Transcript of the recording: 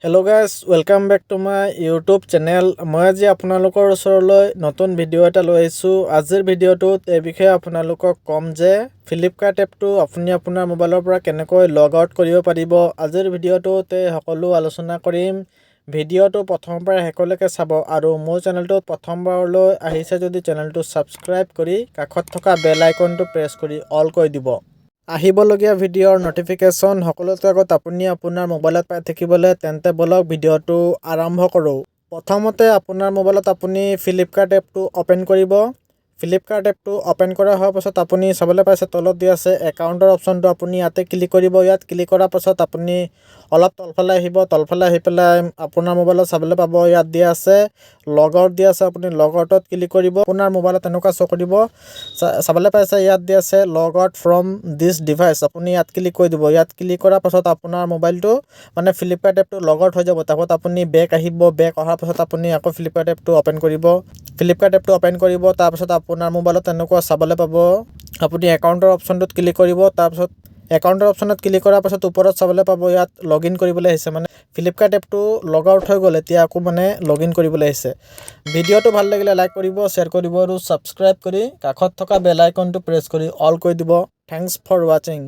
Hello guys, welcome back to my YouTube channel. মই আজি আপোনালোকৰ ওচৰলৈ নতুন ভিডিঅ' এটা লৈ আহিছোঁ। আজিৰ ভিডিঅ'টোত এই বিষয়ে আপোনালোকক ক'ম যে ফ্লিপকাৰ্ট এপটো আপুনি আপোনাৰ মোবাইলৰ পৰা কেনেকৈ লগ আউট কৰিব পাৰিব। আজিৰ ভিডিঅ'টোত এই সকলো আলোচনা কৰিম। ভিডিঅ'টো প্ৰথমৰ পৰা শেষলৈকে চাব আৰু মোৰ চেনেলটোত প্ৰথমবাৰলৈ আহিছে যদি চেনেলটো ছাবস্ক্ৰাইব কৰি কাষত থকা বেল আইকনটো প্ৰেছ কৰি অল কৰি দিব, আহিবলগীয়া ভিডিঅ'ৰ ন'টিফিকেশ্যন সকলোতকৈ আগত আপুনি আপোনাৰ মোবাইলত পাই থাকিবলৈ। তেন্তে ব'লক, ভিডিঅ'টো আৰম্ভ কৰোঁ। প্ৰথমতে আপোনাৰ মোবাইলত আপুনি ফ্লিপকাৰ্ট এপটো অ'পেন কৰিব। ফ্লিপকাৰ্ট এপটো অ'পেন কৰা হোৱাৰ পাছত আপুনি চাবলৈ পাইছে তলত দিয়া আছে একাউণ্টৰ অপশ্যনটো। আপুনি ইয়াতে ক্লিক কৰিব। ইয়াত ক্লিক কৰাৰ পাছত আপুনি অলপ তলফালে আহিব। তলফালে আহি পেলাই আপোনাৰ মোবাইলত চাবলৈ পাব ইয়াত দিয়া আছে লগ আউট দিয়া আছে। আপুনি লগ আউটত ক্লিক কৰিব। আপোনাৰ মোবাইলত এনেকুৱা শ্ব' কৰিব। চাবলৈ পাইছে ইয়াত দিয়া আছে "Log out from this device"। আপুনি ইয়াত ক্লিক কৰি দিব। ইয়াত ক্লিক কৰাৰ পাছত আপোনাৰ মোবাইলটো মানে ফ্লিপকাৰ্ট এপটো লগ আউট হৈ যাব। তাৰপাছত আপুনি বেক আহিব। বেক অহাৰ পাছত আপুনি আকৌ ফ্লিপকাৰ্ট এপটো অ'পেন কৰিব। ফ্লিপকাৰ্ট এপটো অ'পেন কৰিব, তাৰপাছত আপোনাৰ মোবাইলত তেনেকুৱা চাবলৈ পাব। আপুনি একাউণ্টৰ অপশ্যনটোত ক্লিক কৰিব। তাৰপাছত একাউণ্টৰ অপশ্যনত ক্লিক কৰাৰ পাছত ওপৰত চাবলৈ পাব ইয়াত লগ ইন কৰিবলৈ আহিছে। মানে ফ্লিপকাৰ্ট এপটো লগ আউট হৈ গ'ল, এতিয়া আকৌ মানে লগ ইন কৰিবলৈ আহিছে। ভিডিঅ'টো ভাল লাগিলে লাইক কৰিব, শ্বেয়াৰ কৰিব আৰু ছাবস্ক্ৰাইব কৰি কাষত থকা বেল আইকনটো প্ৰেছ কৰি অল কৰি দিব। Thanks for watching.